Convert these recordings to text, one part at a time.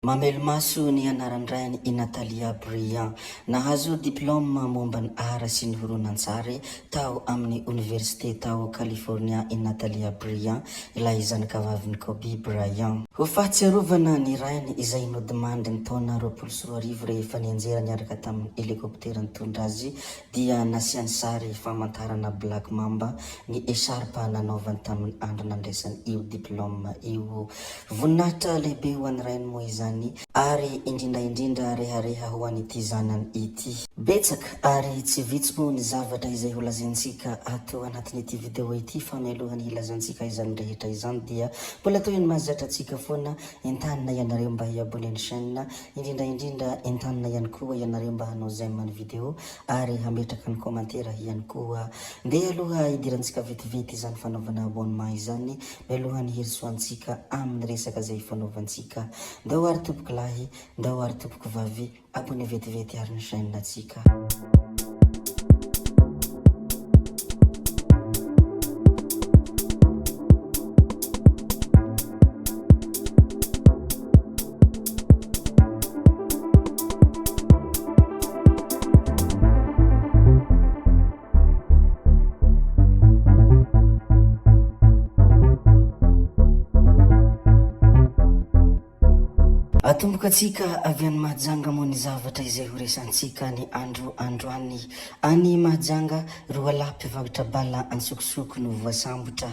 Mamelomaso ny anaran-drainy i Natalia Bryant. Nahazo diplaoma momba ny art sy ny horonantsary tao amin'ny oniversite tao California i Natalia Bryant, ilay zanakavavin'i Kobe Bryant. Ho fahatsiarovana ny rainy izay nodimandry ny taona 2020 rehefa nianjera niaraka tamin'ny helikoptera nitondra azy dia nasiany sary famantarana Black Mamba ny echarpe nanaovany tamin'ny andro nandraisany io diplaoma io. Voninahitra lehibe ho an'ny rainy moa izany ary indrindra indrindra rehareha ho an'ity zanany ity. Betsaka ary tsy vitsy moa ny zavatra izay ho lazaintsika ato anatin'ity video ity fa mialohan'ny hilazantsika izany rehetra izany dia mbola toy ny mahazatra antsika foana entanina ianareo mba hi-abonner ny chaîne indrindra indrindra entanina ihany koa ianareo mba hanao j'aime ny video ary hametraka ny commentaire ihany koa. Ndeha aloha hidirantsika vetivety izany fanaovana abonnement izany mialohan'ny hirosoantsika amin'ny resaka izay hifanaovantsika. Ndao ary tompoko lahy, ndao ary tompoko vavy, abonné vetivety ary ny chaîne ntsika. Atomboka antsika avy any Mahajanga moa ny zavatra izay ho resantsika ny andro androany. Any Mahajanga, roalahy mpivarotra bala antsokosoko no voasambotra.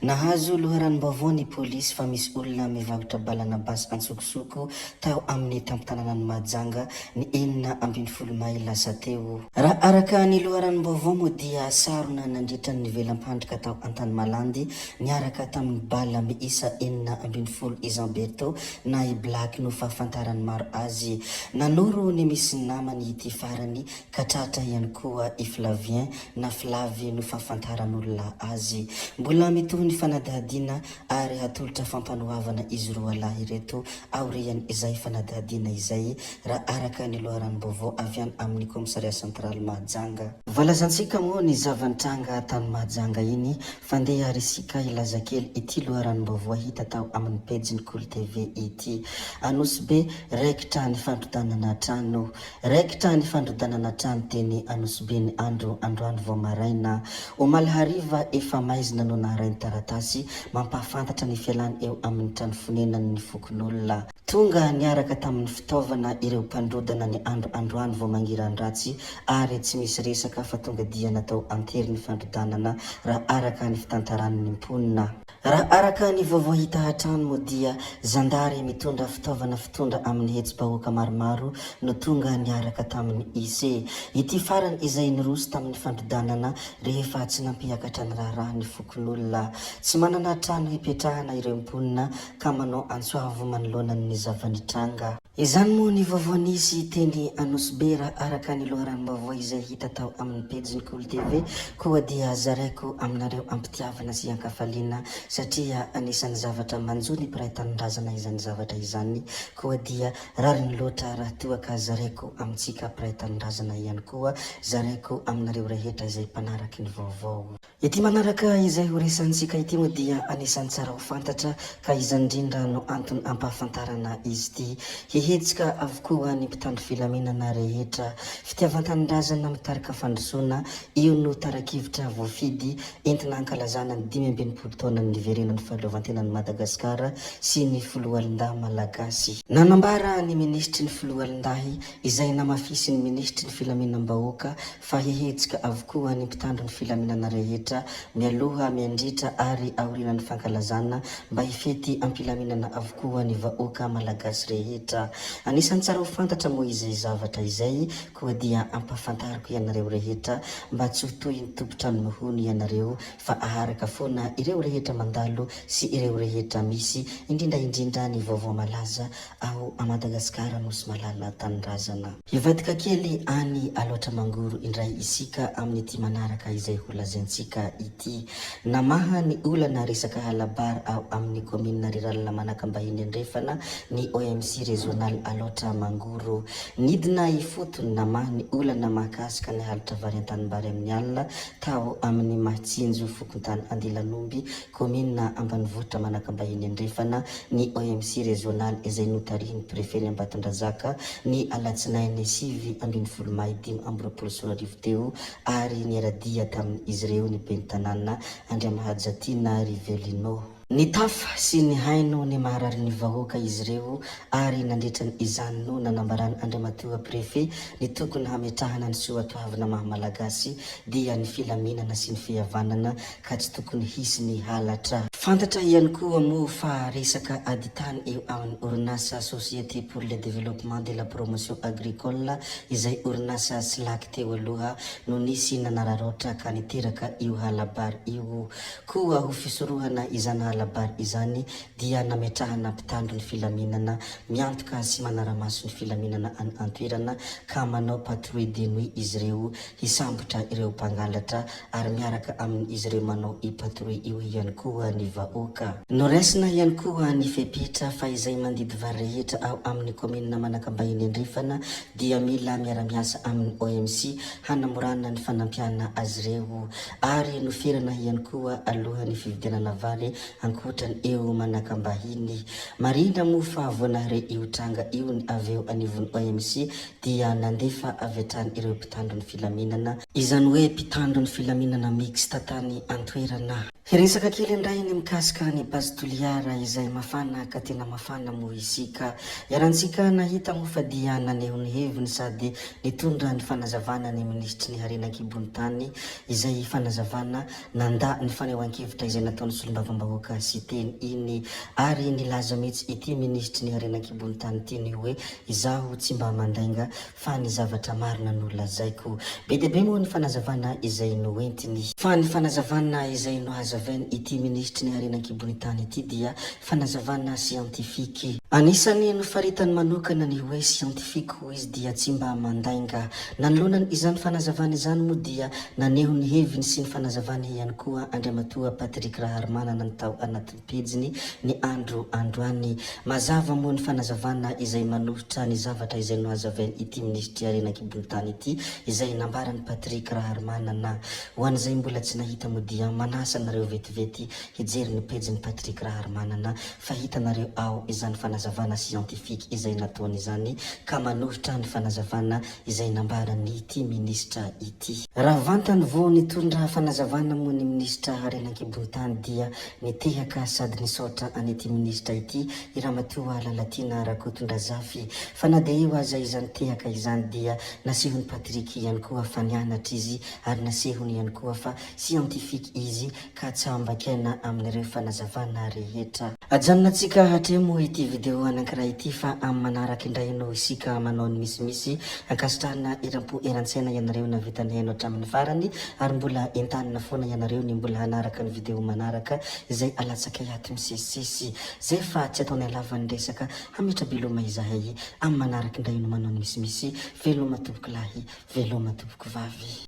Nahazo loharanom-baovao ny polisy fa misy olona mivarotra balana basy antsokosoko tao amin'ny tampon-tanànan'i Mahajanga ny 16 may lasa teo. Raha araka ny loharanom-baovao moa dia sarona nandritra ny velam-pandrika tao Antanimalandy niaraka tamin'ny bala miisa 16 i Jean Bertho na i Black no fahafantaran'ny maro azy. Nanoro ny misy ny namany ity farany ka tratra ihany koa i Flavien na Flavy no fahafantaran'olona azy. Mbola mitohy ny fanadihadiana ary hatolotra fampanoavana izy roa lahy ireto aorian' izay fanadihadiana izay, raha araka ny loharanom-baovao avy any amin'ny Commissariat Central Mahajanga. Voalazantsika moa ny zava-nitranga tany Mahajanga iny fa ndeha ary isika hilaza kely ity loharanom-baovao hita tao amin'ny pejin'ny Kolo TV ity. Anosibe, raikitra ny fandrodanana trano. Raikitra ny fandrodanana trano teny Anosibe ny andro androany vao maraina. Omaly hariva efa maizina no naharay ny taratasy mampahafantatra ny fialany eo amin'ny trano fonenany ny fokonolona. Tonga niaraka tamin'ny fitaovana ireo mpandrodana ny andro androany vao mangiran-dratsy ary tsy misy resaka fa tonga dia natao an-tery ny fandrodanana raha araka ny fitantaran'ny mponina. Raha araka ny vaovao hita hatrany moa dia zandary mitondra fitaovana fitondra amin'ny hetsi-bahoaka maromaro no tonga niaraka tamin'ny IC. Ity farany izay niroso tamin'ny fandrodanana rehefa tsy nampiakatra ny raharaha ny fokonolona. Tsy manana trano hipetrahana ireo mponina ka manao antso avo manoloana ny zava-nitranga. Izany moa ny vaovao nisy teny Anosibe raha araka ny loharanom-baovao izay hita tao amin'ny pejin'ny Kolo TV koa dia zaraiko aminareo am-pitiavana sy an-kafaliana satria anisan'ny zavatra manjo ny mpiray tanindrazana izany zavatra izany koa dia rariny loatra raha toa ka zaraiko amintsika mpiray tanindrazana ihany koa zaraiko aminareo rehetra izay mpanaraky ny vaovao. Ity manaraka izay ho resahantsika ity moa dia anisan'ny tsara ho fantatra ka izany indrindra no antony ampahafantarana izy ity. Hihetsika avokoa ny mpitandro filaminana rehetra. Fitiavan-tanindrazana mitarika fandrosoana, io no tara-kevitra voafidy entina hankalazana ny 65 taonan'ny niverenan'ny fahaleovantenan'i Madagasikara sy ny foloalindahy malagasy. Nanambara ny minisitry ny foloalindahy izay namafisin'ny minisitry ny filaminam-bahoaka fa hihetsika avokoa ny mpitandro ny filaminana rehetra mialoha, miandritra ary aorianan'ny fankalazana mba hifety am-pilaminana avokoa ny vahoaka malagasy rehetra. Anisan'ny tsara ho fantatra moa izay zavatra izay koa dia ampahafantariko ianareo rehetra mba tsy ho toy ny tompon-trano mihono ianareo fa aharaka foana ireo rehetra mandalo sy ireo rehetra misy indrindra indrindra ny vaovao malaza ao a Madagasikara Nosy Malala Tanindrazana. Hivadika kely any Alaotra Mangoro indray isika amin'ity manaraka izay ho lazaintsika ity. Namaha ny olana resaka hala-bary ao amin'ny kaominina Riralina Manakambahiny Andrefana ny OMC Rezionaly Alaotra Mangoro. Nidina ifotony namaha ny olana mahakasika ny halatra vary an-tanimbary amin'ny alina tao amin'ny Mahatsinjo, fokontany Andilanomby, kaominina. kaominina ambanivohitra Manakambahiny Andrefana ny OMC rezionaly izay notarihin'ny prefen'i Ambatondrazaka ny alatsinainy 19 may 2025 teo ary niara-dia tamin'izy ireo ny ben'ny tanàna Andriamahajatiana Rivelino. Nitafa sy nihaino ny maharary ny vahoaka izy ireo ary nandritra izany no nanambaran' Andriamatoa Préfet ny tokony hametrahana ny soatoavina maha Malagasy dia ny filaminana sy ny fihavanana ka tsy tokony hisy ny halatra. Fantatra ihany koa moa fa resaka ady tany eo amin'ny orinasa Société pour le Développement de la Promotion Agricole izay orinasa Slack teo aloha no nisy nanararaotra ka niteraka io hala-bary io. Koa ho fisorohana izany hala-bary izany dia nametrahana mpitandro ny filaminana miantoka sy manara-maso ny filaminana any an-toerana ka manao patrouille de nuit izy ireo hisambotra ireo mpangalatra ary miaraka amin'izy ireo manao io patrouille io ihany koa ny vahoaka. Noraisina ihany koa ny fepetra fa izay mandidy vary rehetra ao amin'ny kaominina Manakambahiny Andrefana dia mila miara-miasa amin'ny OMC hanamorana ny fanampiana azy ireo ary noferana ihany koa alohan'ny fividianana vary ankoatra ny eo Manakambahiny. Marihina moa fa vao nahare io tranga io ny avy eo anivon'ny OMC dia nandefa avy hatrany ireo mpitandro ny filaminana, izany hoe mpitandro ny filaminana mixte tany an-toerana. Hiresaka kely indray ny mikasika ny Base Toliara izay mafana ka tena mafana moa isika. Iarahantsika nahita moa fa dia naneho ny heviny sady nitondra ny fanazavana ny minisitry ny harena an-kibon'ny tany izay fanazavana nandà ny fanehoan-kevitra izay nataon'ny solombavambahoaka Siteny iny ary nilaza mihitsy ity minisitry ny harena an-kibon'ny tany ity ny hoe izaho tsy mba mandainga fa ny zavatra marina no lazaiko. Be dia be moa ny fanazavana izay noentiny. Fa ny fanazavana izay nohazavain ity minisitry ny harena an-kibon'ny tany ity dia fanazavana siantifika. Anisan'ny nofaritany manokana ny hoe siantifika hoy izy dia tsy mba mandainga. Nanoloana izany fanazavana izany moa dia naneho ny heviny sy ny fanazavany ihany koa Andriamatoa Patrick Raharimanana ny tao anatin'ny Pejiny ny andro androany. Mazava moa ny fanazavana izay manohitra ny zavatra izay nohazavain ity minisitry harena ankibon'ny tany ity izay nambaran'i Patrick Raharimanana. Ho an'izay mbola tsy nahita moa dia manasa anareo vetivety hijery ny pejin'i Patrick Raharimanana fa hitanareo ao izany fanazavana siantifika izay nataony izany ka manohitra ny fanazavana izay nambaran'ity minisitra ity. Raha vantany vao nitondra fanazavana moa ny minisitra harena ankibon-tany dia nitehaka sady nisaotra an'ity minisitra ity i Ramatoa Lalatiana Rakotondrazafy. Fa na dia eo aza izany tehaka izany dia nasehon'i Patrick ihany koa fa nianatra izy ary nasehony ihany koa fa siantifika izy ka tsy ambakaina amin'ireo fanazavana rehetra. Ajanonantsika hatreo moa ity video anankiray ity fa amin'ny manaraka indray no isika manao ny misimisy. Ankasitrahana eram-po eran-tsaina ianareo nahavita nihaino hatramin'ny farany ary mbola entanina foana ianareo ny mbola hanaraka ny video manaraka izay alatsakay ato misesisesy. Zay fa tsy ataonay lava ny resaka hametra-beloma izahay amin'ny manaraka indray no manao ny misimisy. Veloma tompokolahy, veloma tompokovavy.